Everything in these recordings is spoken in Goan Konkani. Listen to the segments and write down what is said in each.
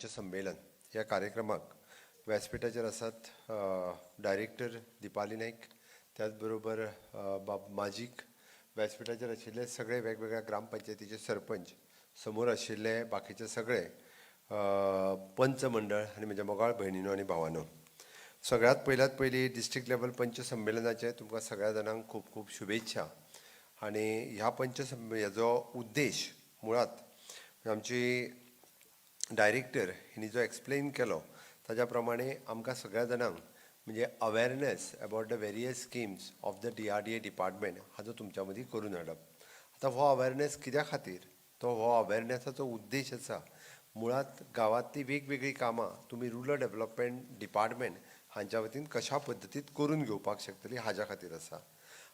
संमेलन ह्या कार्यक्रमाक व्यासपीठाचेर आसात डायरेक्टर दीपाली नायक, त्याच बरोबर बाब माजीक, व्यासपीठाचेर आशिल्ले सगळे वेगवेगळ्या ग्रामपंचायतीचे सरपंच, समोर आशिल्ले बाकीचे सगळे पंच मंडळ आनी म्हज्या मोगाळ भयणीनो आनी भावानो, सगळ्यांत पयल्यात पयली डिस्ट्रिक्ट लेवल पंच संमेलनाचे तुमकां सगळ्या जाणांक खूब खूब शुभेच्छा. आनी ह्या पंच हेजो उद्देश मुळांत आमची डायरेक्टर हिणी जो एक्सप्लेन केलो ताज्या प्रमाणे आमकां सगळ्या जाणांक म्हणजे awareness about the various schemes of the DRDA department हाजो तुमच्या मदीं करून हाडप. आतां हो अवेरनेस कित्या खातीर, तो हो अवेरनेसाचो उद्देश आसा मुळांत गांवांतलीं वेगवेगळीं कामां तुमी रुरल डेवलपमेंट डिपार्टमेंट हांच्या वतीन कशा पद्दतीन करून घेवपाक शकतली हाज्या खातीर आसा.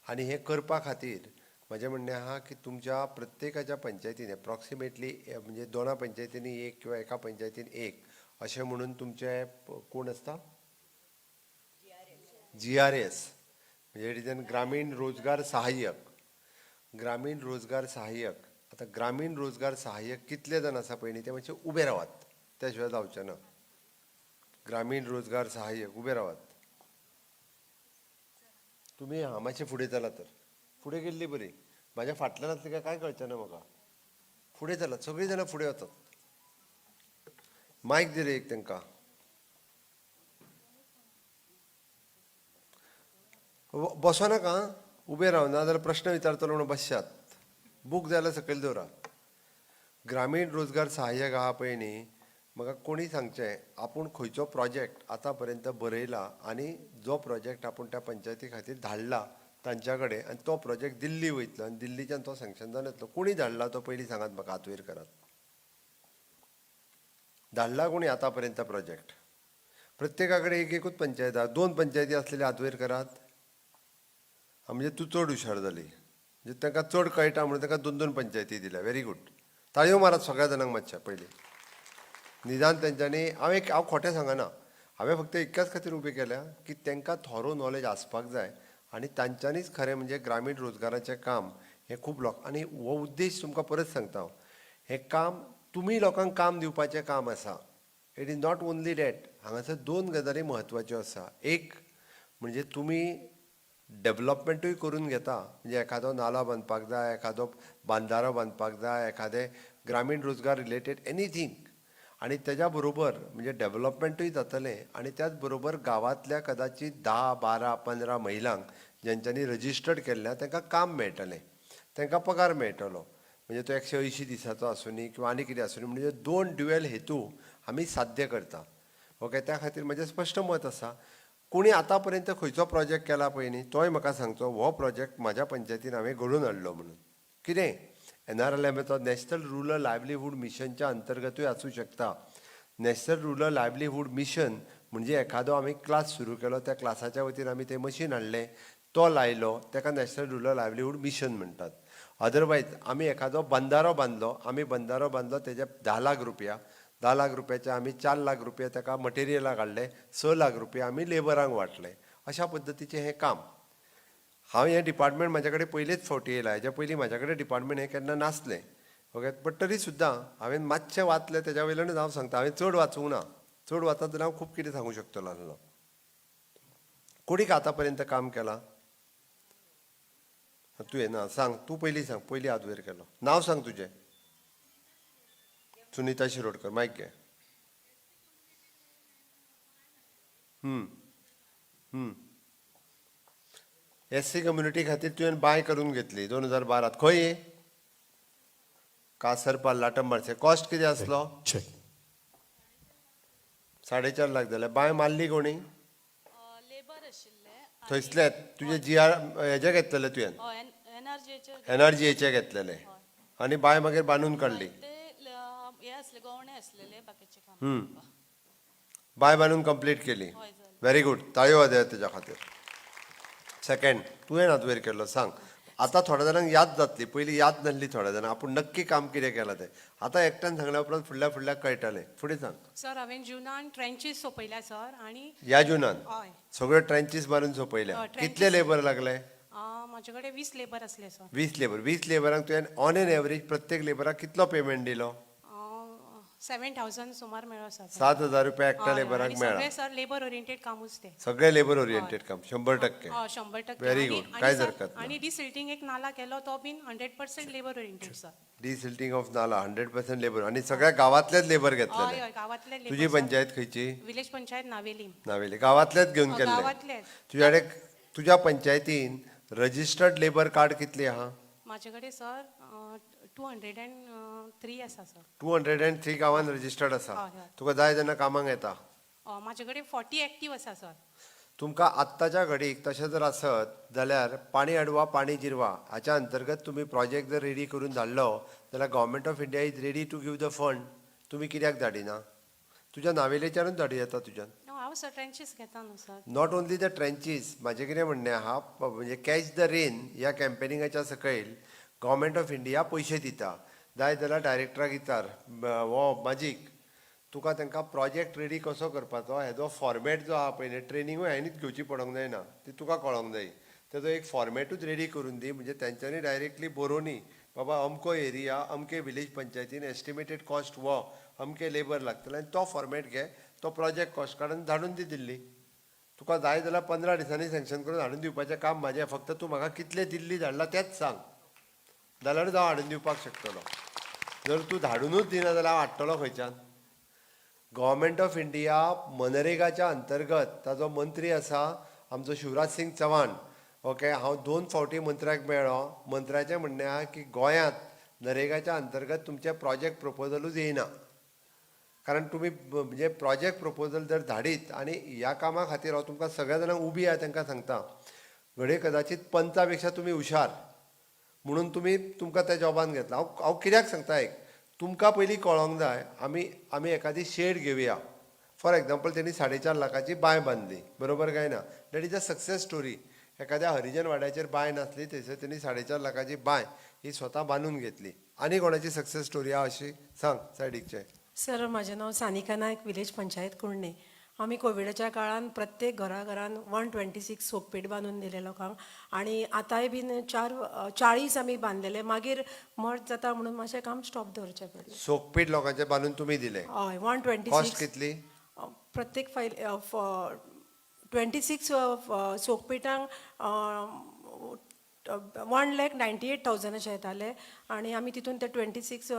आनी हें करपा खातीर म्हजें म्हणणें आहा की तुमच्या प्रत्येकाच्या पंचायतीन एप्रॉक्सिमेटली म्हणजे दोना पंचायतींनी एक किंवा एका पंचायतीन एक अशें म्हणून तुमचे कोण आसता GRS म्हणजे it is an ग्रामीण रोजगार सहाय्यक. ग्रामीण रोजगार सहाय्यक, आतां ग्रामीण रोजगार सहाय्यक कितले जाण आसा पळय न्ही ते मातशे उबे रावात, त्या शिवाय जावचें ना. ग्रामीण रोजगार सहाय्यक उबे रावात तुमी. हां, मातशें फुडें चला तर, फुडें गेल्ली बरी. म्हाज्या फाटल्यान आसली काय कांय कळचें ना म्हाका. फुडें चलात, सगळीं जाणां फुडें वचात. मायक दी रे एक तांकां. बसो नाका आं, उबे राव, ना जाल्यार प्रश्न विचारतलो म्हणून बसशात. बूक जाल्यार सकयल दवरा. ग्रामीण रोजगार सहाय्यक आहा पळय न्ही, म्हाका कोणी सांगचें आपूण खंयचो प्रोजेक्ट आतां पर्यंत बरयला आनी जो प्रोजेक्ट आपूण त्या पंचायती खातीर धाडला तांच्या कडेन आनी तो प्रोजेक्ट दिल्ली वयतलो आनी दिल्लीच्यान तो सँक्शन जावन येतलो, कोणी धाडला तो पयलीं सांगात म्हाका, हात वयर करात. धाडला कोणी आतां पर्यंत प्रोजेक्ट? प्रत्येका कडेन एक एकूच पंचायत आहा, दोन पंचायती आसलेले हात वयर करात. म्हणजे तूं चड हुशार जाली, म्हणजे तांकां चड कळटा म्हणून तांकां दोन दोन पंचायती दिल्या. व्हेरी गूड, ताळयो मारात सगळ्या जाणांक मातशें पयलीं. निदान तेंच्यांनी, हांव खोटें सांगना, हांवें फक्त इतक्याच खातीर उबें केल्या की तांकां थोरो नॉलेज आसपाक जाय आनी तांच्यांनीच खरें म्हणजे ग्रामीण रोजगाराचें काम हें खूब लोक. आनी हो उद्देश तुमकां परत सांगता हांव, हें काम तुमी लोकांक काम दिवपाचें काम आसा. It is not only that. हांगासर दोन गजाली म्हत्वाच्यो आसा. एक म्हणजे तुमी डेवलपमेंटूय करून घेता, म्हणजे एखादो नालो बांदपाक जाय, एखादो बांदारो बांदपाक जाय, एखादें ग्रामीण रोजगार रिलेटेड एनीथींग, आनी तेज्या बरोबर म्हणजे डेवलपमेंटूय जातलें आनी त्याच बरोबर गांवांतल्या कदाचीत 10, 12, 15 महिलांक जेंच्यांनी रजिस्टर्ड केल्ल्या तांकां काम मेळटलें, तांकां पगार मेळटलो. म्हणजे तो 180 दिसाचो आसुनी किंवा आनी कितें आसुनी, म्हणजे दोन ड्युएल हेतू आमी साध्य करता. ओके, त्या खातीर म्हजें स्पश्ट मत आसा, कोणी आतां पर्यंत खंयचो प्रोजेक्ट केला पळय न्ही तोय म्हाका सांगचो, हो प्रोजेक्ट म्हाज्या पंचायतीन हांवें घडोवन हाडलो म्हणून. कितें NRLM national rural livelihood मिशनच्या अंतर्गतूय आसूं शकता. नॅशनल रुरल लायवलीहूड मिशन म्हणजे एखादो आमी क्लास सुरू केलो, त्या क्लासाच्या वतीन आमी तें मशीन हाडलें, तो लायलो, ताका नॅशनल रुरल लायवलीहूड मिशन म्हणटात. अदरवायज आमी एखादो बंदारो बांदलो, आमी बंदारो बांदलो तेजे 10 लाख रुपया, 10 लाख रुपयाचे आमी 4 लाख रुपया ताका मटेरियलाक हाडले, 6 लाख रुपया आमी लेबरांक वांटले, अशा पद्दतीचें हें काम. हांव हें डिपार्टमेंट म्हाज्या कडेन पयलेच फावटी येयला, हेज्या पयलीं म्हाज्या कडेन डिपार्टमेंट हें केन्ना नासलें. ओके, बट तरी सुद्दां हांवें मातशें वाचलें तेज्या वयल्यानूच हांव सांगता, हांवें चड वाचूंक ना, चड वाचत जाल्यार हांव खूब कितें सांगूंक शकतलो आसलो. कोणीक आतां पर्यंत काम केलां? तुवें ना सांग, तूं पयलीं सांग, पयलीं हात वयर केलो, नांव सांग तुजें. सुनीता शिरोडकर, मायक घे. SC community खातीर तुवें बांय करून घेतली 2012. खंय? कासरपाल, लाटंबारसे. कॉस्ट कितें आसलो? 4.5 लाख जाले. बांय मारली कोणी? लेबर आशिल्ले थंयसले तुजे GR हेजे घेतलेले तुवें? NRGAचे घेतलेले आनी बांय मागीर बांदून काडली. हे आसले गवणे आसलेले, बाकीचे काम. बांय बांदून कंप्लीट केली. व्हेरी गूड, ताळयो वाजयात तेज्या खातीर. सेकंड, तुवें हात वयर केल्लो, सांग. आतां थोड्या जाणांक याद जातली, पयलीं याद नासली थोड्या जाणांक आपूण नक्की काम कितें केलां तें. आतां एकट्यान सांगल्या उपरांत फुडल्या फुडल्याक कळटलें. फुडें सांग. सर, हांवें जुनान ट्रेंचीस सोंपयल्या सर आनी ह्या जुनान? हय. सगळ्यो ट्रेंचीस मारून सोंपयल्या? हय, कितले लेबर लागले? म्हाजे कडेन 20 लेबर आसले सर. 20 लेबर. 20 लेबरांक तुवें ऑन एन एवरेज प्रत्येक लेबराक कितलो पेमेंट दिलो? 7,000 सुमार मेळ्ळो सर. 7,000 रुपया एकट्या लेबराक आनी मेळ्ळा. सगळे सर लेबर ओरिएंटेड कामूच ते. सगळे लेबर ओरिएंटेड काम, 100%. हय, 100%. Very good. कांयच हरकत ना. आनी डिसिल्टींग एक नाला केलो तो बीन 100% लेबर ओरिएंटेड सर. डिसिल्टींग ऑफ नाला 100% लेबर आणि सगळ्या गावातलेच लेबर हय. घेतलेले? हय, गावातले तुजी लेबर. पंचायत खंयची? विलेज पंचायत नावेली. नावेली. गावातलेच घेवन हय, केल्ले? गावातलेच. तुज्याकडे, तुज्या पंचायतीन रजिस्टर्ड लेबर कार्ड कितली आहा? म्हाजे कडेन सर 203 आसा सर. 203 गांवान रजिस्टर्ड आसा? हय, हय. तुका जाय तेन्ना कामाक येता? म्हाजे कडेन 40 एक्टीव आसा सर. तुमकां आत्ताच्या घडीक तशें जर आसत जाल्यार पाणी अडवा पाणी जिरवा हाच्या अंतर्गत तुमी प्रोजेक्ट जर रेडी करून धाडलो जाल्यार Government of India is ready to give the fund. तुमी कित्याक धाडिना? तुज्या नावेलेच्यानूच धाडूं येता तुज्यान. हांव सर ट्रेंचीस घेता न्हू sir. Not only the trenches. म्हाजें कितें म्हणणें आहा, म्हणजे कॅच the rain ह्या कॅम्पेनिंगाच्या सकयल गव्हर्मेंट ऑफ इंडिया पयशे दिता. जाय जाल्यार डायरेक्टराक विचार हो माजीक तुका. तांकां प्रोजेक्ट रेडी कसो करपाचो हेजो फॉर्मेट जो आहा पळय न्ही, ट्रेनिंगूय हांवेंच घेवची पडोंक जायना, ती तुका कळोंक जाय. तेजो एक फॉर्मेटूच रेडी करून दी, म्हणजे तेंच्यांनी डायरेक्टली बरोवनी, बाबा अमको एरिया, अमके विलेज पंचायतीन एस्टिमेटेड कॉस्ट हो, अमके लेबर लागतले. आनी तो फॉर्मेट घे, तो प्रोजेक्ट कॉस्ट काडून धाडून दी दिल्ली. तुका जाय जाल्यार 15 दिसांनी सँक्शन करून हाडून दिवपाचें काम म्हाजें. फक्त तूं म्हाका कितले दिल्ली धाडला तेंच सांग, जाल्यारूच हांव हाडून दिवपाक शकतलो. जर तूं धाडुनूच दिना जाल्यार हांव हाडटलो खंयच्यान? गव्हर्मेंट ऑफ इंडिया मनरेगाच्या अंतर्गत, ताजो मंत्री आसा आमचो शिवराज सिंग चव्हाण, ओके. हांव दोन फावटी मंत्र्याक मेळ्ळो. मंत्र्याचें म्हणणें आहा की गोंयांत नरेगाच्या अंतर्गत तुमचें प्रोजेक्ट प्रपोजलूच येयना, कारण तुमी म्हणजे प्रोजेक्ट प्रपोजल जर धाडीत. आनी ह्या कामा खातीर हांव तुमकां सगळ्या जाणांक उबी आहा तांकां सांगता, घडये कदाचीत पंचा पेक्षा तुमी हुशार म्हणून तुमी तुमकां त्या जॉबान घेतला. हांव कित्याक सांगता, एक तुमकां पयलीं कळोंक जाय. आमी एखादी शेड घेवया, फॉर एग्जाम्पल, तेणी 4.5 लाखाची बांय बांदली, बरोबर काय ना? That is a success story. एखाद्या हरिजन वाड्याचेर बांय नासली, थंयसर तेणी 4.5 लाखाची बांय ही स्वता बांदून घेतली. आनी कोणाची सक्सेस स्टोरी आहा अशी सांग सायडीकचे. सर, म्हजें नांव सानिका नायक, विलेज पंचायत कुर्णे. आमी कोविडाच्या काळान प्रत्येक घरा घरान 126 सोकपीठ बांदून दिले लोकांक आनी आतांय बीन चार 40 आमी बांदलेले. मागीर मर्ज जाता म्हणून मातशें काम स्टॉप दवरचें पडलें. सोकपीठ लोकांचे बांदून तुमी दिले? हय, वन ट्वेंटी कॉस्ट सिक्स. कितली? प्रत्येक फायल 26 सोकपिठांक 1,98,000 अशें येताले आनी आमी तितून ते 26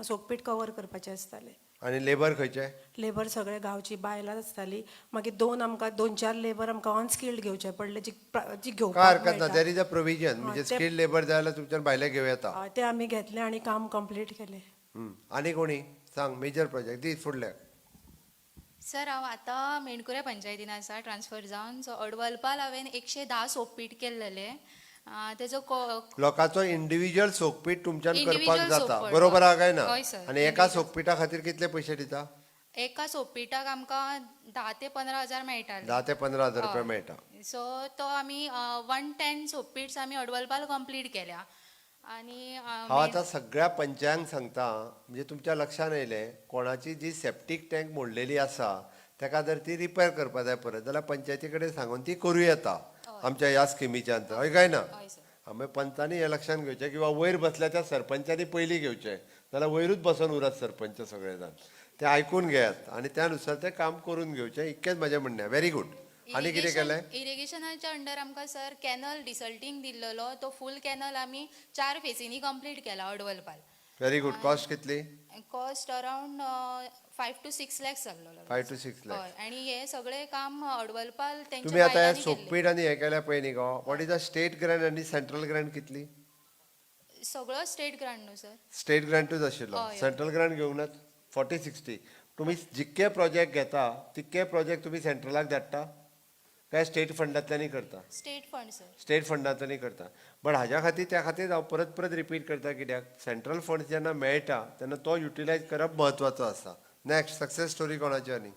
सोकपीठ कवर करपाचे आसताले. आनी लेबर खंयचे? लेबर सगळे गांवची बायलां आसताली. मागीर दोन आमकां, दोन चार लेबर आमकां अनस्किल्ड घेवचे पडले, जी जी काय घेवपाक हरकत ना. मेळटा. There is a provision, म्हणजे स्किल्ड लेबर जाय जाल्यार तुमच्यान भायले घेवं येता. हय, ते आमी घेतले आनी काम कंप्लीट केलें. आनी कोणी सांग मेजर प्रोजेक्ट दी फुडल्याक. सर, हांव आतां मेणकुऱ्या पंचायतीन आसा ट्रान्सफर जावन. सो अडवलपाल हांवें 110 सोपपीठ केल्लेले. तेजो लोकांचो इंडिव्हिज्युअल सोकपीठ तुमच्यान करपाक Individual जाता? सोकपीठ. बरोबर आहा काय ना? हय, सर. आनी एका सोकपिठा खातीर कितले पयशे दिता? एका सोपपिठाक आमकां 10 ते 15 हजार मेळटाले. 10 ते 15 हजार रुपया हय. मेळटा. सो तो आमी 110 सोपपीट्स आमी अडवलपाल कंप्लीट केल्या आनी हांव आतां सगळ्या पंचांक सांगता, म्हणजे तुमच्या लक्षान येयलें, कोणाची जी सेप्टीक टँक मोडलेली आसा ताका जर ती रिपेर करपा जाय परत जाल्यार पंचायती कडेन सांगून ती करूं येता आमच्या ह्या स्किमीच्या अंतर, हय काय ना? हय सर. आमी पंचांनी हें लक्षान घेवचें किंवा वयर बसल्या त्या सरपंचांनी पयलीं घेवचें, जाल्यार वयरूच बसून उरत सरपंच. सगळे जाण ते आयकून घेयात आनी त्या नुसार तें काम करून घेवचें, इतकेंच म्हाजें म्हणणें. Very good. आनी कितें केलें? इरिगेशनाच्या अंडर आमकां सर कॅनल डिसल्टींग दिल्लेलो, तो फूल कॅनल आमी चार फेजींनी कंप्लीट केला अडवलपाल. Very good. कॉस्ट कितली? Cost around 5 to 6 lakhs जाल्लो. 5 to 6 lakhs. हय, आनी हे सगळें काम अडवलपाल तुम्ही तेंच्या आता हे बायलांनी केल्लें. सोकपीठ आनी हे केल्या पळय न्ही गो, what is the state grant आनी सेंट्रल ग्रँट कितली? सगळो स्टेट ग्रांट न्हू सर. स्टेट ग्रँटूच आशिल्लो? हय. सेंट्रल ग्रँट घेवंक ना. 40-60 तुमी जितके प्रोजेक्ट घेता तितके प्रोजेक्ट तुमी सेंट्रलाक धाडटा काय स्टेट फंडांतल्यानूय करता? State fund sir. स्टेट फंडांतल्यानूय करता. बट हाज्या खातीर, त्या खातीर हांव परत परत रिपीट करता, कित्याक सेंट्रल फंड्स जेन्ना मेळटा तेन्ना तो युटिलायज करप म्हत्वाचो आसा. नेक्स्ट सक्सेस स्टोरी कोणाची? आनी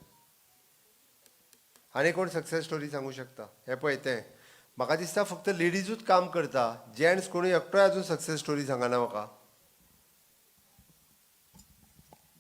आनी कोण सक्सेस स्टोरी सांगू शकता? हें पळय, तें म्हाका दिसता फक्त लेडीजूच काम करता, जेंट्स कोणूय एकटोय अजून सक्सेस स्टोरी सांगना म्हाका.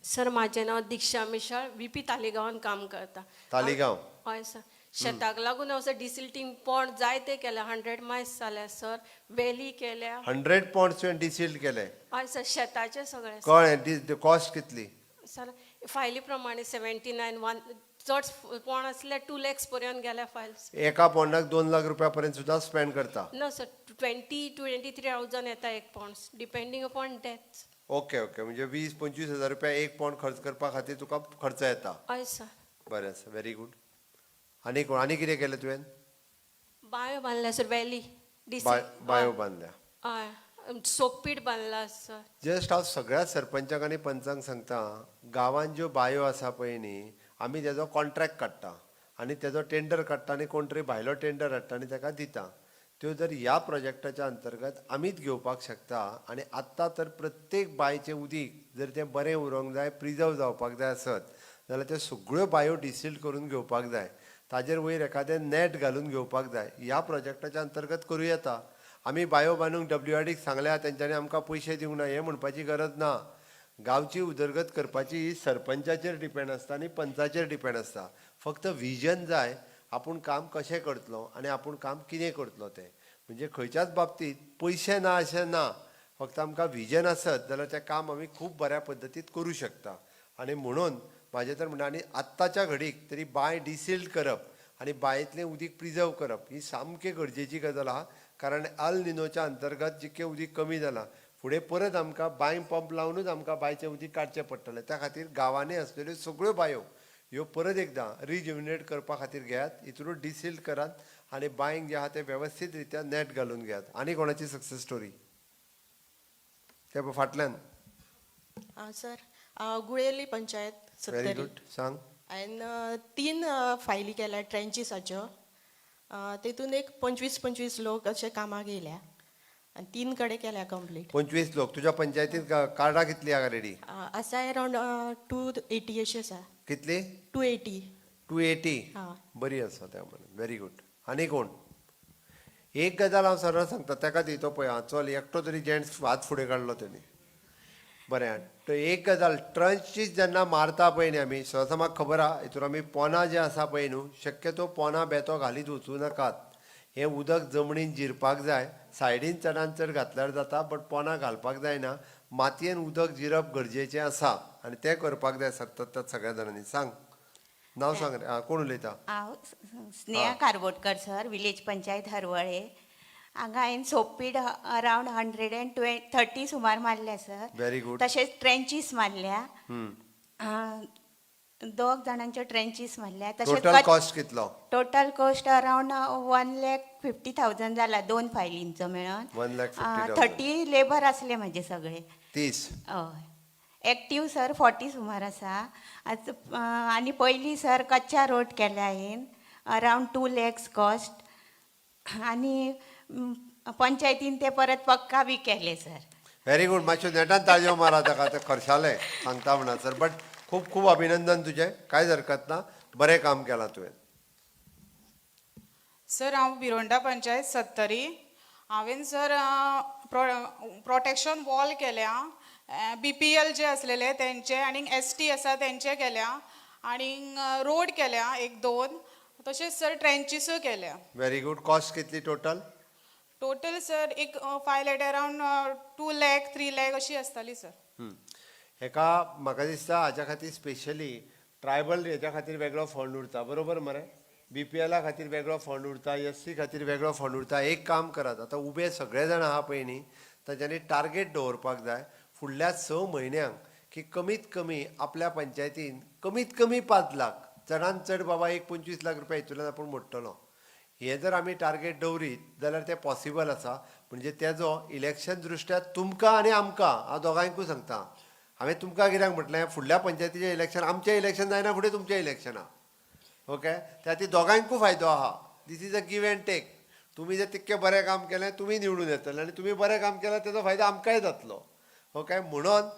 सर, माझें नांव दीक्षा मिशाळ, व्हीपी तालिगांवान काम करता. तालिगांव. हय सर. शेताक लागून हांव सर डिसिल्टींग पॉन्ड जायते केल्या. 100 मायल्स जाल्या सर, वेली केल्या. 100 पॉन्ड्स तुवें डिसिल्ट केले? हय सर, शेताचें सगळें. कळ्ळें. कॉस्ट कितली? सर, फायली प्रमाणे 79 वन चड पोंड आसल्यार 2 लॅक्स पर्यंत गेल्या फायल्स. एका पोंडाक 2 लाख रुपया पर्यंत सुद्दां स्पेंड करता? ना सर, 20 to 23 thousand येता एक ponds, depending upon depth. Okay okay म्हणजे 20-25 हजार रुपया एक पोंड खर्च करपा खातीर तुका खर्च येता. हय सर. बरें आसा, व्हेरी गुड. आनी कोण, आनी कितें केलें तुवें? बायो बांदल्या सर, वेली. बायो बांदल्या. हय, सोकपीट बांदला सर. जस्ट हांव सगळ्या सरपंचांक आनी पंचांक सांगता, गांवांत ज्यो बायो आसा पळय न्ही, आमी तेजो कॉन्ट्रॅक्ट काडटा आनी तेजो टेंडर काडटा आनी कोण तरी भायलो टेंडर हाडटा आनी ताका दिता. त्यो जर ह्या प्रोजेक्टाच्या अंतर्गत आमीच घेवपाक शकता. आनी आत्तां तर प्रत्येक बांयचें उदीक जर तें बरें उरोंक जाय, प्रिजर्व जावपाक जाय आसत जाल्यार त्यो सगळ्यो बायो डिसिल्ट करून घेवपाक जाय, ताजेर वयर एखादें नॅट घालून घेवपाक जाय. ह्या प्रोजेक्टाच्या अंतर्गत करूं येता. आमी बायो बांदूंक डब्ल्यू आर डीक सांगल्या, तेंच्यांनी आमकां पयशे दिवंक ना हें म्हणपाची गरज ना. गांवची उदरगत करपाची ही सरपंचाचेर डिपेंड आसता आनी पंचाचेर डिपेंड आसता. फक्त विजन जाय, आपूण काम कशें करतलो आनी आपूण काम कितें करतलो तें. म्हणजे खंयच्याच बाबतींत पयशे ना अशें ना, फक्त आमकां विजन आसत जाल्यार तें काम आमी खूब बऱ्या पद्दतीन करूं शकता. आनी म्हणून म्हाजें तर म्हणणें, आनी आत्ताच्या घडीक तरी बांय डिसिल्ट करप आनी बांयतलें उदीक प्रिजर्व करप ही सामकी गरजेची गजाल आहा, कारण अल निनोच्या अंतर्गत जितकें उदीक कमी जालां, फुडें परत आमकां बांय पंप लावनूच आमकां बांयचें उदीक काडचें पडटलें. त्या खातीर गांवांनी आसलेल्यो सगळ्यो बांयो ह्यो परत एकदां रिज्युविनेट करपा खातीर घेयात, हितूनच डिसिल्ट करात आनी बांयक जें आहा तें वेवस्थीत रित्या नॅट घालून घेयात. आनी कोणाची सक्सेस स्टोरी? ते पळय फाटल्यान. Sir, Guleli panchayat. Very Sattari. Good, सांग. हांवें तीन फायली केल्या ट्रेंचिसाच्यो. तेतून एक 25 25 लोक अशे कामाक येयल्या आनी तीन कडेन केल्या कंप्लीट. 25 लोक. तुज्या पंचायतीत कार्डां कितलीं आहा रेडी? आसा, अरावंड 280 अशें आसा. कितली? 280. 280? हा. बरी आसा त्या म्हणून, व्हेरी गुड. आनी कोण? एक गजाल हांव सरळ सांगता, ताका दितो पळय. आं, चल, एकटो तरी जेंट्स हात फुडें काडलो तेणी, बरें आहा. तर एक गजाल, ट्रंचीस जेन्ना मारता पळय न्ही आमी, सहसा म्हाका खबर आहा, हितून आमी पोना जें आसा पळय न्हू, शक्यतो पोना बेतो घालीत वचूं नाकात. हें उदक जमनीन जिरपाक जाय. सायडीन चडान चड घातल्यार जाता, बट पोना घालपाक जायना. मातयेन उदक जिरप गरजेचें आसा आनी तें करपाक जाय सतत सगळ्या जाणांनी. सांग, नांव सांग रे. आं, कोण उलयता? हांव स्नेहा कारबोटकर सर, विलेज पंचायत हरवळे. हांगा हांवें soak pit around hundred and 30 सुमार मारल्या सर. Very good. तशेंच ट्रेंचीस मारल्या. दोग जाणांच्यो ट्रेंचीस मारल्या. टोटल कॉस्ट कितलो? Total cost around 1,50,000 जाला, दोन फायलींचो मेळोन. 1,50,000. 30 लेबर आसले म्हाजे सगळे. 30? हय. एक्टीव सर 40 सुमार आसा. आतां आनी पयलीं सर कच्चा रोड केल्या हांवें, अरावंड 2 लॅक्स कॉस्ट, आनी पंचायतीन ते परत पक्का बी केले सर. Very good. मातश्यो नेटान ताळयो मारा ताका, ते खर्शाले सांगता म्हणसर. बट खूब खूब अभिनंदन तुजें, कांयच हरकत ना, बरें काम केलां तुवें. सर, हांव भिरोंडा पंचायत सत्तरी. हांवें सर प्रोटेक्शन वॉल केल्या, बीपीएल जे आसलेले तेंचे आनी एसटी आसा तेंचे केल्या आनी रोड केल्या एक दोन, तशेंच सर ट्रेंचीसूय केल्या. Very good. कॉस्ट कितली टोटल? टोटल सर एक file at around 2 lakh, 3 lakh अशी आसताली सर. हेका म्हाका दिसता हाच्या खातीर स्पेशली ट्रायबल हेच्या खातीर वेगळो फंड उरता, बरोबर मरे? बीपीएला खातीर वेगळो फंड उरता, एससी खातीर वेगळो फंड उरता. एक काम करात, आतां उबे सगळे जाण आहा पळय न्ही, तांच्यांनी टार्गेट दवरपाक जाय फुडल्या 6 म्हयन्यांक की कमीत कमी आपल्या पंचायतीन कमीत कमी 5 लाख, चडान चड बाबा एक 25 लाख रुपया हितूंतल्यान आपूण मोडटलो. हें जर आमी टार्गेट दवरीत जाल्यार तें पॉसिबल आसा. म्हणजे तेजो इलेक्शन दृश्ट्या तुमकां आनी आमकां, हांव दोगांयकूय सांगता. हांवें तुमकां कित्याक म्हटलें, फुडल्या पंचायतीचें इलेक्शन, आमचें इलेक्शन जायना फुडें तुमचें इलेक्शन आहा. ओके, त्या खातीर दोगांयकूय फायदो आहा. This is a give and take. तुमी जर तितकें बरें काम केलें, तुमी निवडून येतले आनी तुमी बरें काम केलें, तेजो फायदो आमकांय जातलो. ओके, म्हणून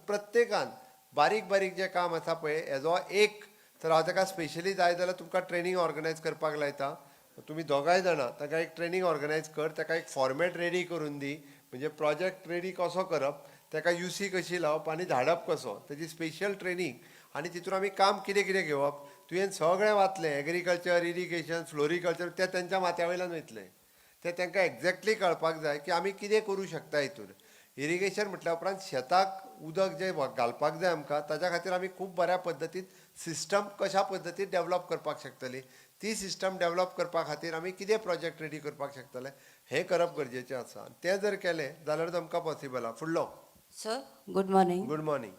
प्रत्येकान बारीक बारीक जें काम आसा पळय हेजो एक तर हांव ताका स्पेशली जाय जाल्यार तुमकां ट्रेनींग ऑर्गनायज करपाक लायता. तुमी दोगांय जाणां ताका एक ट्रेनींग ऑर्गनायज कर, ताका एक फॉर्मेट रेडी करून दी, म्हणजे प्रोजेक्ट रेडी कसो करप, ताका यूसी कशी लावप आनी धाडप कसो, तेजी स्पेशल ट्रेनींग आनी तितून आमी काम कितें कितें घेवप. तुवें सगळें वाचलें, एग्रीकल्चर, इरिगेशन, फ्लोरिकल्चर, तें तेंच्या माथ्या वयल्यान वयतलें. तें तांकां एग्जॅक्टली कळपाक जाय की आमी कितें करूं शकता हितून. इरिगेशन म्हटल्या उपरांत शेताक उदक जें घालपाक जाय आमकां, ताच्या खातीर आमी खूब बऱ्या पद्दतीन सिस्टम कशा पद्दतीन डेवलप करपाक शकतली, ती सिस्टम डेवलप करपा खातीर आमी कितें प्रोजेक्ट रेडी करपाक शकतले, हें करप गरजेचें आसा. तें जर केलें जाल्यारच आमकां पॉसिबल आहा. फुडलो. Sir, good morning. Good morning.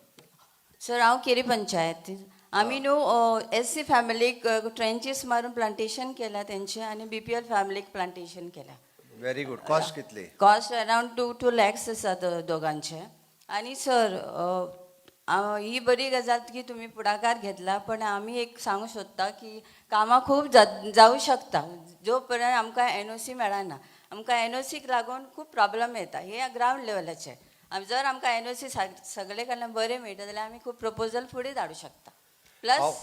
Sir, हांव केरी पंचायत. आमी न्हू एस सी फॅमिलीक ट्रेंचीस मारून प्लांटेशन केला तेंचे आनी बीपीएल फॅमिलीक प्लांटेशन केला. Very good. कॉस्ट कितली? कॉस्ट अरावंड 2 2 लॅक्स आसा दोगांचे. आनी सर, ही बरी गजाल की तुमी फुडाकार घेतला, पण आमी एक सांगू सोदता की कामां खूब जावं शकता जो पर्यंत आमकां एनओसी मेळना. आमकां एनओसीक लागून खूब प्रॉब्लम येता. हे ग्रावंड लेवलाचे. जर आमकां एनओसी सगळे कडल्यान बरें मेळटा जाल्यार आमी खूब प्रपोजल फुडें धाडूं शकता. प्लस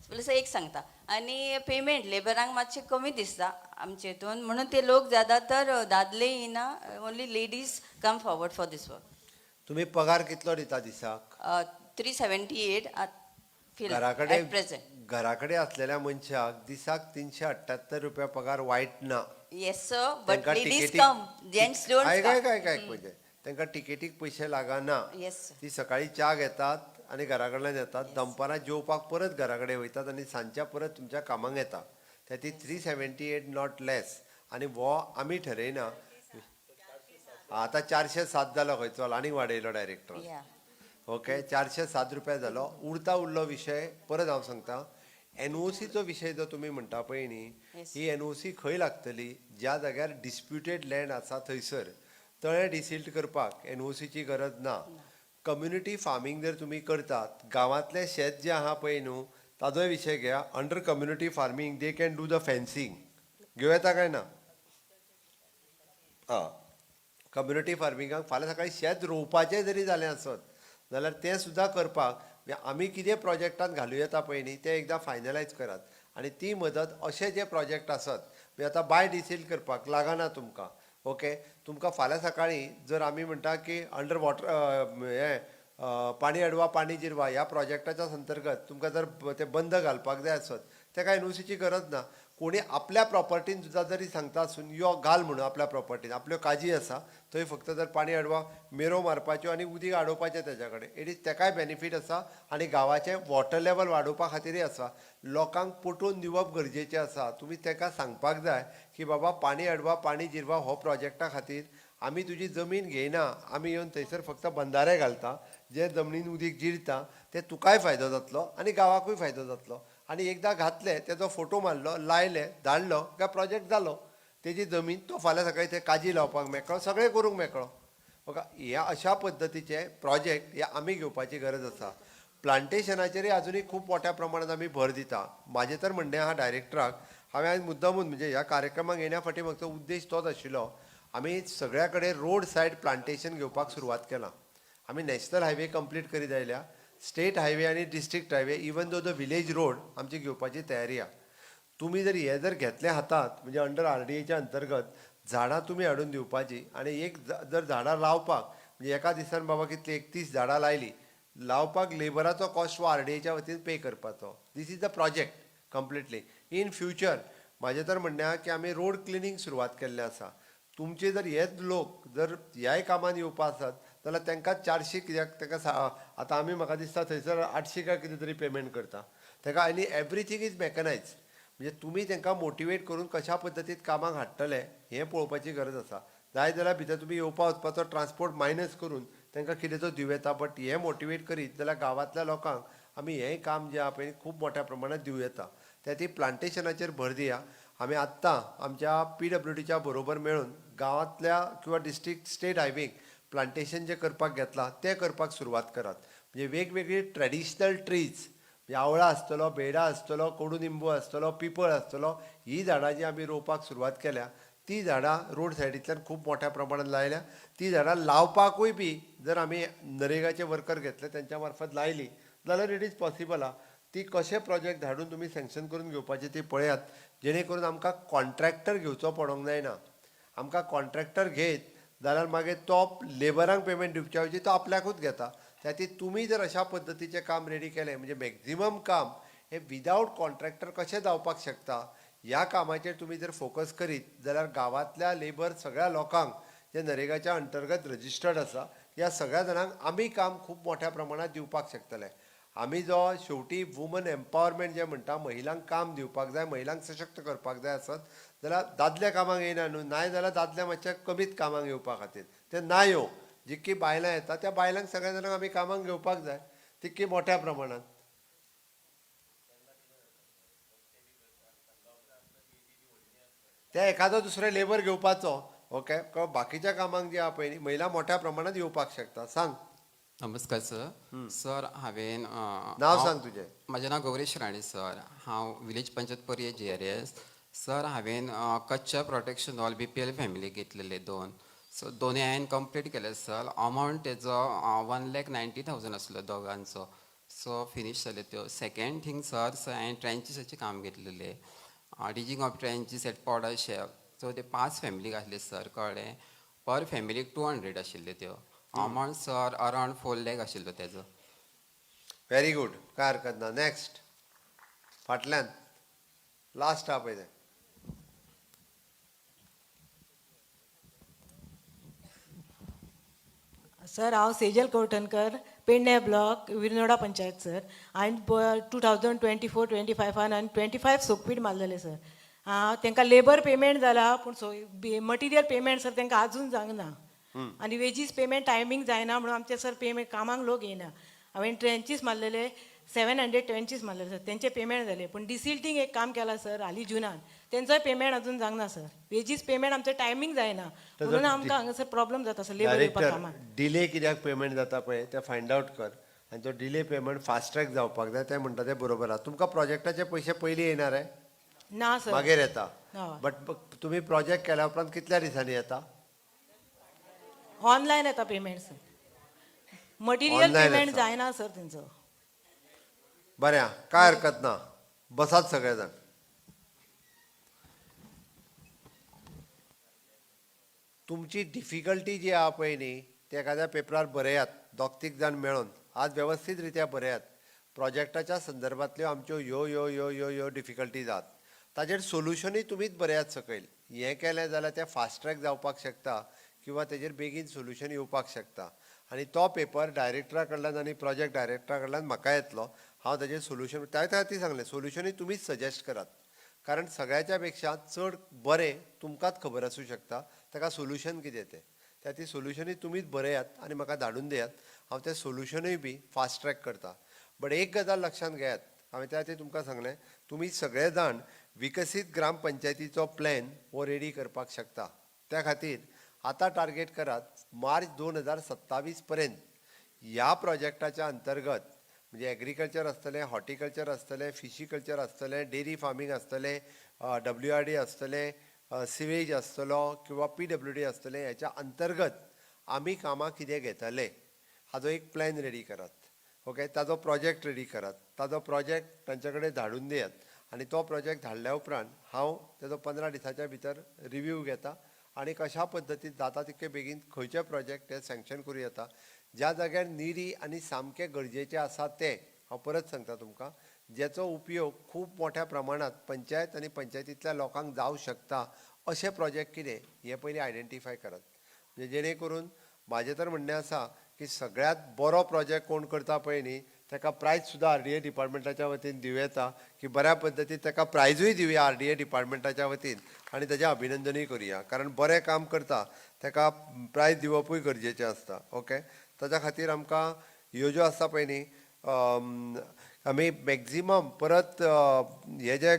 प्लस एक सांगता, आनी पेमेंट लेबरांक मातशें कमी दिसता आमचे हितून, म्हणून ते लोक ज्यादा तर दादले येना, only ladies come forward for this work. तुमी पगार कितलो दिता दिसाक? 378 घराकडे एट प्रेझेंट. घराकडे असलेल्या मनशाक दिसाक 378 रुपया पगार वायट ना. Yes sir, but तांकां लेडीज तिकेटीक कम, जेंट्स don't. आयक आयक आयक आयक, म्हणजे तांकां तिकेटीक पयशे लागना. Yes sir. ती सकाळी च्या घेतात आनी घरा कडल्यान येतात, दनपारां जेवपाक परत घरा कडेन वयतात आनी सांजच्या परत तुमच्या कामाक येता. त्या ती 378 not less. आनी हो आमी ठरयना. आतां 407 जालो खंय, चल आनीक वाडयलो डायरेक्टर. ओके, 407 रुपया जालो. उरता उरलो विशय, परत हांव सांगता, एनओसीचो विशय जो तुमी म्हणटा पळय न्ही, ही एनओसी खंय लागतली? ज्या जाग्यार डिस्प्युटेड लँड आसा थंयसर. तळें डिसिल्ट करपाक एनओसीची गरज ना. कम्युनिटी फार्मींग जर तुमी करतात, गांवांतलें शेत जें आहा पळय न्हू, ताजोय विशय घेया. Under community farming they can do the fencing. घेवं येता काय ना? आं, कम्युनिटी फार्मिंगाक फाल्यां सकाळीं शेत रोवपाचें जरी जालें आसत जाल्यार तें सुद्दां करपाक म्हणजे आमी कितें प्रोजेक्टान घालूं येता पळय न्ही, तें एकदां फायनलायज करात आनी ती मदत अशे जे प्रोजेक्ट आसत, म्हणजे आतां बाय डिसील करपाक लागना तुमकां. ओके, तुमकां फाल्यां सकाळीं जर आमी म्हणटा की अंडर वॉटर हें पाणी अडवा पाणी जिरवा ह्या प्रोजेक्टाच्या अंतर्गत तुमकां जर ते बंद घालपाक जाय आसत, तेका एनओसीची गरज ना. कोणी आपल्या प्रॉपर्टीन सुद्दां जरी सांगता आसून यो घाल म्हणून, आपल्या प्रॉपर्टीन आपल्यो काजी आसा थंय फक्त जर पाणी अडवा मेरो मारपाच्यो आनी उदीक आडोवपाचें तेज्या कडेन, it is तेकाय बेनिफीट आसा आनी गांवाचें वॉटर लेवल वाडोवपा खातीरय आसा. लोकांक पटोवन दिवप गरजेचें आसा. तुमी तेका सांगपाक जाय की बाबा, पाणी अडवा पाणी जिरवा हो प्रोजेक्टा खातीर आमी तुजी जमीन घेयना, आमी येवन थंयसर फक्त बंदारे घालता, जे जमनीन उदीक जिरता ते तुकाय फायदो जातलो आनी गांवाकूय फायदो जातलो. आनी एकदां घातले, तेजो फोटो मारलो, लायले, धाडलो काय प्रोजेक्ट जालो. तेजी जमीन तो फाल्यां सकाळीं ते काजी लावपाक मेकळो, सगळें करूंक मेकळो. ओके, ह्या अशा पद्दतीचे प्रोजेक्ट हे आमी घेवपाची गरज आसा. प्लांटेशनाचेरय अजुनूय खूब मोठ्या प्रमाणात आमी भर दिता. म्हाजें तर म्हणणें आहा डायरेक्टराक, हांवें आयज मुद्दामून म्हणजे ह्या कार्यक्रमाक येण्या फाटीं म्हाजो उद्देश तोच आशिल्लो, आमी सगळ्या कडेन रोड सायड प्लांटेशन घेवपाक सुरवात केलां. आमी नॅशनल हायवे कंप्लीट करीत आयल्या, स्टेट हायवे आनी district highway, even though the village road आमची घेवपाची तयारी आहा. तुमी जर हे जर घेतले हातात, म्हणजे अंडर आरडीएच्या अंतर्गत झाडां तुमी हाडून दिवपाची आनी एक जर झाडां लावपाक म्हणजे एका दिसान बाबा कितली 31 झाडां लायली, लावपाक लेबराचो कॉस्ट हो आरडीएच्या वतीन पे करपाचो. This is the project completely. In future म्हाजें तर म्हणणें आहा की आमी रोड क्लिनींग सुरवात केल्लें आसा. तुमचे जर हेच लोक जर ह्याय कामान येवपा आसत जाल्यार तांकां 400 कित्याक, ताका आतां आमी म्हाका दिसता थंयसर 800 काय कितें तरी पेमेंट करता ताका. आनी एवरीथींग is मॅकनायज. म्हणजे तुमी तांकां मोटिवेट करून कशा पद्दतीन कामाक हाडटले हें पळोवपाची गरज आसा. जाय जाल्यार भितर तुमी येवपा वचपाचो ट्रान्सपोर्ट मायनस करून तांकां कितें तो दिवं येता. बट हें मोटिवेट करीत जाल्यार गांवांतल्या लोकांक आमी हें काम जें आहा पळय खूब मोठ्या प्रमाणात दिवं येता. त्या ती प्लांटेशनाचेर भर दिया. आमी आत्तां आमच्या पीडब्ल्यूडीच्या बरोबर मेळून गांवांतल्या किंवा डिस्ट्रिक्ट स्टेट हायवेक प्लांटेशन जें करपाक घेतलां तें करपाक सुरवात करात. म्हणजे वेगवेगळी ट्रेडिशनल ट्रीज, म्हणजे आवळा आसतलो, बेडा आसतलो, कोडू निंबू आसतलो, पिपळ आसतलो, ही झाडां जी आमी रोवपाक सुरवात केल्या ती झाडां रोड सायडींतल्यान खूब मोठ्या प्रमाणात लायल्या. ती झाडां लावपाकूय बी जर आमी नरेगाचे वर्कर घेतले, तेंच्या मार्फत लायली जाल्यार it is possible आहा. ती कशे प्रोजेक्ट धाडून तुमी सँक्शन करून घेवपाचे ती पळयात, जेणे करून आमकां कॉन्ट्रॅक्टर घेवचो पडोंक जायना. आमकां कॉन्ट्रॅक्टर घेत जाल्यार मागीर तो लेबरांक पेमेंट दिवच्या ऐवजी तो आपल्याकूच घेता. त्या खातीर तुमी जर अशा पद्दतीचें काम रेडी केलें, म्हणजे मॅक्झिमम काम हें विदावट कॉन्ट्रॅक्टर कशें जावपाक शकता ह्या कामाचेर तुमी जर फोकस करीत जाल्यार गांवांतल्या लेबर सगळ्या लोकांक जे नरेगाच्या अंतर्गत रजिस्टर्ड आसा ह्या सगळ्या जाणांक आमी काम खूब मोठ्या प्रमाणात दिवपाक शकतले. आमी जो शेवटी वुमन एम्पावरमेंट जें म्हणटा, महिलांक काम दिवपाक जाय, महिलांक सशक्त करपाक जाय आसत जाल्यार दादले कामाक येयना न्हू, नाय जाल्यार दादले मातशे कमीत कामाक येवपा खातीर ते ना येवं, जितकी बायलां येता त्या बायलांक सगळ्या जाणांक आमी कामाक घेवपाक जाय तितकी मोठ्या प्रमाणात. ते एखादो दुसरो लेबर घेवपाचो, ओके, बाकीच्या कामांक जे आहा पळय न्ही महिला मोठ्या प्रमाणात येवपाक शकता. सांग. नमस्कार सर. सर हांवें नांव सांग तुजें. म्हजें नांव गौरेश राणे सर. हांव विलेज पंचायत पर्ये GRS. Sir हांवें कच्चा प्रोटेक्शन हॉल BPL फॅमिलीक घेतलेले दोन, सो दोनूय हांवें कंप्लीट केले सर. अमावंट तेजो 1,90,000 आसलो दोगांचो, सो फिनीश जाले त्यो. सेकेंड थींग सर, सर हांवें ट्रेंचीसाचें काम घेतलेलें, digging of trenches at Powder Shep. So ते 5 फॅमिलीक आसले सर, कळ्ळें, पर फॅमिलीक 200 आशिल्ल्यो त्यो. अमावंट सर अरावंड 4 लॅक आशिल्लो तेजो. व्हेरी गूड, काय हरकत ना. नॅक्स्ट, फाटल्यान लास्ट आहा पळय तें. सर हांव सेजल कवठणकर, पेडणे ब्लॉक, विरनोडा पंचायत सर. हांवें 2024-25 हांवें 25 सोकपीट मारलेले सर. तांकां लेबर पेमेंट जाला पूण सो मटिरियल पेमेंट सर तांकां आजून जावंक ना आनी वेजीस पेमेंट टायमींग जायना म्हणून आमचे सर पेमेंट कामाक लोक येयना. हांवें ट्रेंचीस मारलेले, 700 ट्रेंचीस मारलेले सर, तेंचे पेमेंट जाले पूण डिसिल्टींग एक काम केलां सर हालीं जुनान, तेंचोय पेमेंट अजून जावंक ना सर. वेजीस पेमेंट आमचें टायमींग जायना म्हणून आमकां हांगासर प्रॉब्लम जाता सर लेबर येवपाक डायरेक्टर, कामाक. डिले कित्याक पेमेंट जाता पळय तें फायंड आवट कर आनी तो डिले पेमेंट फास्ट ट्रॅक जावपाक जाय. तें म्हणटा तें बरोबर आहा. तुमकां प्रोजेक्टाचे पयशे पयलीं येयणार रे? ना सर. मागीर येता. हय. बट तुमी प्रोजेक्ट केल्या उपरांत कितल्या दिसांनी येता? ऑनलायन येता payment sir. Material Online payment येता. जायना सर तेंचो. बरें आहा, काय हरकत ना. बसात सगळे जाण. तुमची डिफिकल्टी जी आहा पळय न्ही ती एखाद्या पेपरार बरयात, दोग तीग जाण मेळोन आज वेवस्थीत रित्या बरयात. प्रोजेक्टाच्या संदर्भांतल्यो आमच्यो ह्यो ह्यो ह्यो ह्यो ह्यो डिफिकल्टीज आहात, ताजेर सोल्युशनूय तुमीच बरयात सकयल. हें केलें जाल्यार तें फास्ट ट्रॅक जावपाक शकता किंवा तेजेर बेगीन सोल्युशन येवपाक शकता. आनी तो पेपर डायरेक्टरा कडल्यान आनी प्रोजेक्ट डायरेक्टरा कडल्यान म्हाका येतलो, हांव ताजेर सोल्युशन त्या खातीर सांगलें, सोल्युशनूय तुमीच सजेस्ट करात, कारण सगळ्याच्या पेक्षा चड बरें तुमकांच खबर आसूं शकता ताका सोल्युशन कितें तें. त्या ती सोल्युशनूय तुमीच बरयात आनी म्हाका धाडून दियात, हांव तें सोल्युशनूय बी फास्ट ट्रॅक करता. बट एक गजाल लक्षांत घेयात, हांवें त्या खातीर तुमकां सांगलें, तुमी सगळे जाण विकसीत ग्रामपंचायतीचो प्लॅन हो रेडी करपाक शकता. त्या खातीर आतां टार्गेट करात मार्च 2027 पर्यंत ह्या प्रोजेक्टाच्या अंतर्गत, म्हणजे एग्रीकल्चर आसतलें, हॉर्टिकल्चर आसतलें, फिशीकल्चर आसतलें, डेरी फार्मींग आसतलें, WRD आसतलें, सिवेज आसतलो किंवा PWD आसतलें, ह्याच्या अंतर्गत आमी कामां कितें घेतले हाजो एक प्लॅन रेडी करात. ओके, ताजो प्रोजेक्ट रेडी करात, ताजो प्रोजेक्ट तांचे कडेन धाडून दियात आनी तो प्रोजेक्ट धाडल्या उपरांत हांव ताजो 15 दिसाच्या भितर रिव्यू घेता आनी कशा पद्दतीन जाता तितके बेगीन खंयचे प्रोजेक्ट ते सँक्शन करूं येता. ज्या जाग्यार निडी आनी सामकें गरजेचें आसा तें हांव परत सांगता तुमकां, ज्याचो उपयोग खूब मोठ्या प्रमाणांत पंचायत आनी पंचायतींतल्या लोकांक जावं शकता अशे प्रोजेक्ट कितें हें पयलीं आयडेंटिफाय करात. म्हणजे जेणे करून म्हाजें तर म्हणणें आसा की सगळ्यांत बरो प्रोजेक्ट कोण करता पळय न्ही ताका प्रायज सुद्दां RDA डिपार्टमेंटाच्या वतीन दिवं येता, की बऱ्या पद्दतीन ताका प्रायजूय दिवया RDA डिपार्टमेंटाच्या वतीन आनी ताजें अभिनंदनूय करुया, कारण बरें काम करता ताका प्रायज दिवपूय गरजेचें आसता. ओके, ताच्या खातीर आमकां ह्यो ज्यो आसता पळय न्ही आमी मॅक्झिमम परत हे जे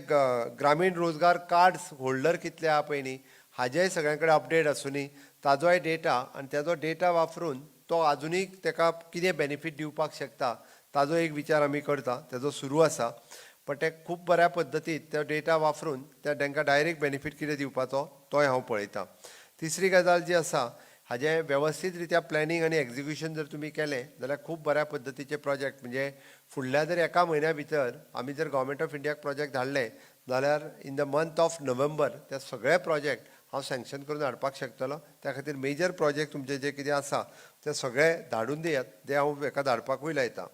ग्रामीण रोजगार कार्ड्स होल्डर कितले आहा पळय न्ही हाजेय सगळ्यां कडेन अपडेट आसुनी, ताजोय डेटा आनी ताजो डेटा वापरून तो आजुनूय ताका कितें बेनिफीट दिवपाक शकता ताजो एक विचार आमी करता, ताजो सुरू आसा. पण ते खूब बऱ्या पद्दतीन तो डेटा वापरून त्या तांकां डायरेक्ट बेनिफीट कितें दिवपाचो तोय हांव पळयतां. तिसरी गजाल जी आसा, हाजें वेवस्थीत रित्या प्लॅनिंग आनी एक्जिक्युशन जर तुमी केलें जाल्यार खूब बऱ्या पद्दतीचे प्रोजेक्ट, म्हणजे फुडल्या जर एका म्हयन्या भितर आमी जर गव्हर्मेंट ऑफ इंडियाक प्रोजेक्ट धाडले जाल्यार in the month of November ते सगळे प्रोजेक्ट हांव सँक्शन करून हाडपाक शकतलो. त्या खातीर मेजर प्रोजेक्ट तुमचे जे कितें आसा ते सगळे धाडून दियात, ते हांव हेका धाडपाकूय लायता.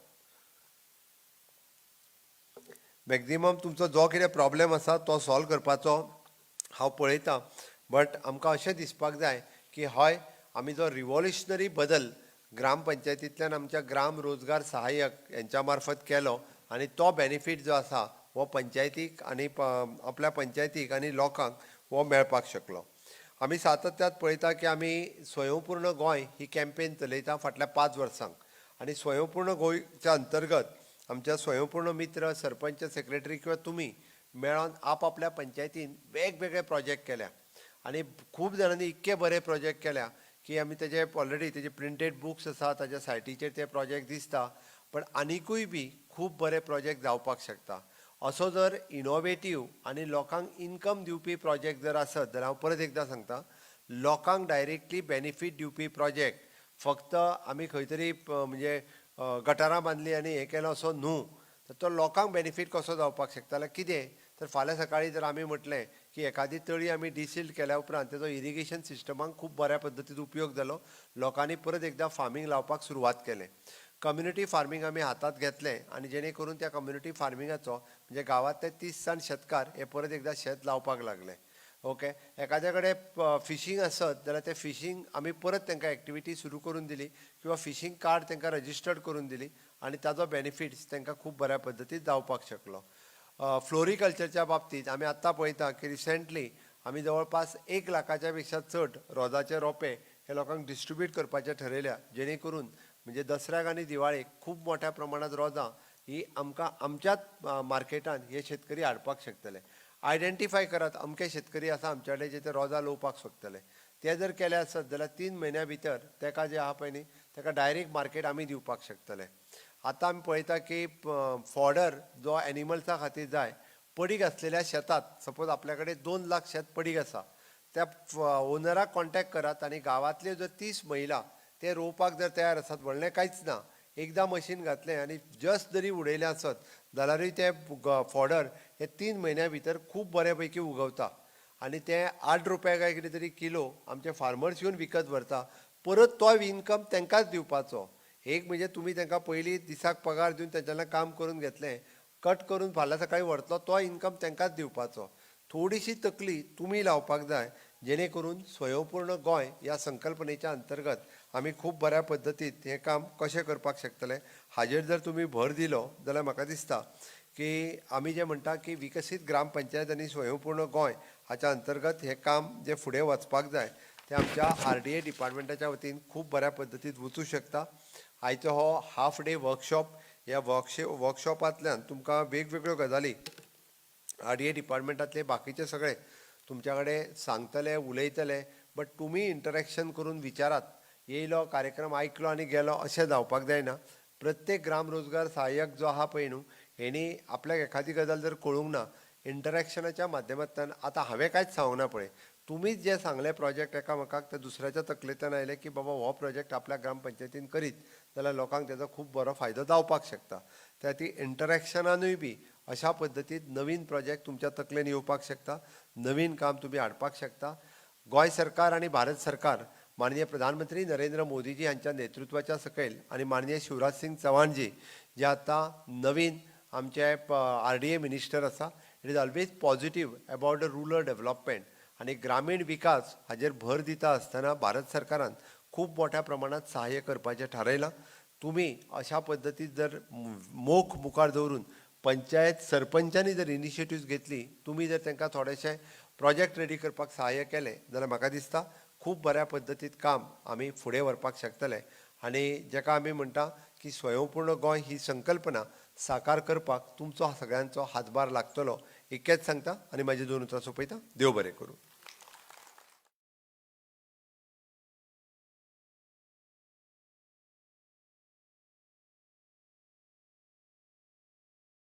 मॅक्झिमम तुमचो जो कितें प्रॉब्लेम आसा तो सॉल्व करपाचो हांव पळयतां. बट आमकां अशें दिसपाक जाय की हय आमी जो रिवॉल्युशनरी बदल ग्रामपंचायतींतल्यान आमच्या ग्राम रोजगार सहाय्यक यांच्या मार्फत केलो आनी तो बेनिफीट जो आसा हो पंचायतीक आनी आपल्या पंचायतीक आनी लोकांक हो मेळपाक शकलो. आमी सातत्यात पळयता की आमी स्वयंपूर्ण गोंय ही कॅम्पेन चलयता फाटल्या 5 वर्सांक आनी स्वयंपूर्ण गोंयच्या अंतर्गत आमच्या स्वयंपूर्ण मित्र, सरपंच, सेक्रेटरी किंवा तुमी मेळोन आपआपल्या पंचायतीन वेगवेगळे प्रोजेक्ट केल्या आनी खूब जाणांनी इतके बरे प्रोजेक्ट केल्या की आमी तेजे ऑलरेडी तेजे प्रिंटेड बुक्स आसा, ताज्या सायटीचेर ते प्रोजेक्ट दिसता, पण आनिकूय बी खूब बरे प्रोजेक्ट जावपाक शकता. असो जर इनोवेटीव आनी लोकांक इनकम दिवपी प्रोजेक्ट जर आसत जाल्यार हांव परत एकदां सांगता, लोकांक डायरेक्टली बेनिफीट दिवपी प्रोजेक्ट फक्त आमी खंय तरी म्हणजे गटारां बांदली आनी हें केलें असो न्हू, तर तो लोकांक बेनिफीट कसो जावपाक शकता जाल्यार कितें तर फाल्यां सकाळीं जर आमी म्हटलें की एखादी तळी आमी डिसिल्ट केल्या उपरांत तेजो इरिगेशन सिस्टमाक खूब बऱ्या पद्दतीन उपयोग जालो, लोकांनी परत एकदां फार्मींग लावपाक सुरवात केलें, कम्युनिटी फार्मींग आमी हातांत घेतलें आनी जेणे करून त्या कम्युनिटी फार्मिंगाचो म्हणजे गांवांतले 30 जाण शेतकार हे परत एकदां शेत लावपाक लागले. ओके, एखाद्या कडेन फिशींग आसत जाल्यार ते फिशींग आमी परत तांकां एक्टिविटी सुरू करून दिली किंवा फिशींग कार्ड तांकां रजिस्टर्ड करून दिली आनी ताजो बेनिफिट्स तांकां खूब बऱ्या पद्दतीन जावपाक शकलो. फ्लोरिकल्चरच्या बाबतींत आमी आत्तां पळयता की रिसेंटली आमी जवळपास 1 लाखाच्या पेक्षा चड रोजाचे रोपे हे लोकांक डिस्ट्रीब्यूट करपाचें ठरयल्या, जेणे करून म्हणजे दसऱ्याक आनी दिवाळेक खूब मोठ्या प्रमाणांत रोजां ही आमकां आमच्याच मार्केटान हे शेतकरी हाडपाक शकतले. आयडेंटिफाय करात अमके शेतकरी आसा आमच्या कडेन जे ते रोजां लोवपाक सोदतले, ते जर केले आसत जाल्यार 3 म्हयन्या भितर तेका जे आहा पळय न्ही तेका डायरेक्ट मार्केट आमी दिवपाक शकतले. आतां आमी पळयता की फॉडर जो एनिमल्सा खातीर जाय पडीक आसलेल्या शेतात, सपोज आपल्या कडेन 2 लाख शेत पडीक आसा, त्या ओनराक कॉन्टेक्ट करात आनी गांवांतल्यो जर 30 महिला ते रोवपाक जर तयार आसात, व्हडलें कांयच ना, एकदां मशीन घातलें आनी जस्ट जरी उडयलें आसत जाल्यारूय ते फॉडर हे 3 म्हयन्या भितर खूब बऱ्या पैकी उगवता आनी ते 8 रुपया काय कितें तरी किलो आमचे फार्मर्स येवन विकत व्हरता, परत तो इनकम तांकांच दिवपाचो. एक म्हणजे तुमी तांकां पयलीं दिसाक पगार दिवन तेंच्यान काम करून घेतलें, कट करून फाल्यां सकाळीं व्हरतलो तो इनकम तांकांच दिवपाचो. थोडीशी तकली तुमी लावपाक जाय जेणे करून स्वयंपूर्ण गोंय ह्या संकल्पनेच्या अंतर्गत आमी खूब बऱ्या पद्दतीन हें काम कशें करपाक शकतले हाजेर जर तुमी भर दिलो जाल्यार म्हाका दिसता की आमी जें म्हणटा की विकसीत ग्रामपंचायत आनी स्वयंपूर्ण गोंय हाच्या अंतर्गत हें काम जें फुडें वचपाक जाय तें आमच्या RDA डिपार्टमेंटाच्या वतीन खूब बऱ्या पद्दतीन वचूं शकता. आयचो हो हाफ डे वर्कशॉप, ह्या वर्कशॉपांतल्यान तुमकां वेगवेगळ्यो गजाली RDA डिपार्टमेंटांतले बाकीचे सगळे तुमच्या कडेन सांगतले, उलयतले, बट तुमी इंटरेक्शन करून विचारात. येयलो कार्यक्रम आयकलो आनी गेलो अशें जावपाक जायना. प्रत्येक ग्राम रोजगार सहाय्यक जो आहा पळय न्हू हेणी आपल्याक एखादी गजाल जर कळूंक ना इंटरेक्शनाच्या माध्यमांतल्यान, आतां हांवें कांयच सांगूंक ना पळय, तुमीच जें सांगलें प्रोजेक्ट एकामेकाक ते दुसऱ्याच्या तकलेंतल्यान आयलें की बाबा हो प्रोजेक्ट आपल्या ग्रामपंचायतीन करीत जाल्यार लोकांक तेजो खूब बरो फायदो जावपाक शकता. त्या खातीर इंटरेक्शनानूय बी अशा पद्दतीन नवीन प्रोजेक्ट तुमच्या तकलेन येवपाक शकता, नवीन काम तुमी हाडपाक शकता. गोंय सरकार आनी भारत सरकार माननीय प्रधानमंत्री नरेंद्र मोदीजी हांच्या नेतृत्वाच्या सकयल आनी माननीय शिवराज सिंग चव्हाणजी जे आतां नवीन आमचे RDA minister आसा, it is always positive about the rural development आनी ग्रामीण विकास हाजेर भर दिता आसतना भारत सरकारान खूब मोठ्या प्रमाणांत सहाय्य करपाचें थारायलां. तुमी अशा पद्दतीन जर मोख मुखार दवरून पंचायत सरपंचांनी जर इनिशिएटिव्स घेतली, तुमी जर तांकां थोडेशे प्रोजेक्ट रेडी करपाक सहाय्य केलें जाल्यार म्हाका दिसता खूब बऱ्या पद्दतीन काम आमी फुडें व्हरपाक शकतले आनी जेका आमी म्हणटा की स्वयंपूर्ण गोंय ही संकल्पना साकार करपाक तुमचो सगळ्यांचो हातभार लागतलो, इतकेंच सांगता आनी म्हाजी 2 उतरां सोंपयता. देव बरें करूं.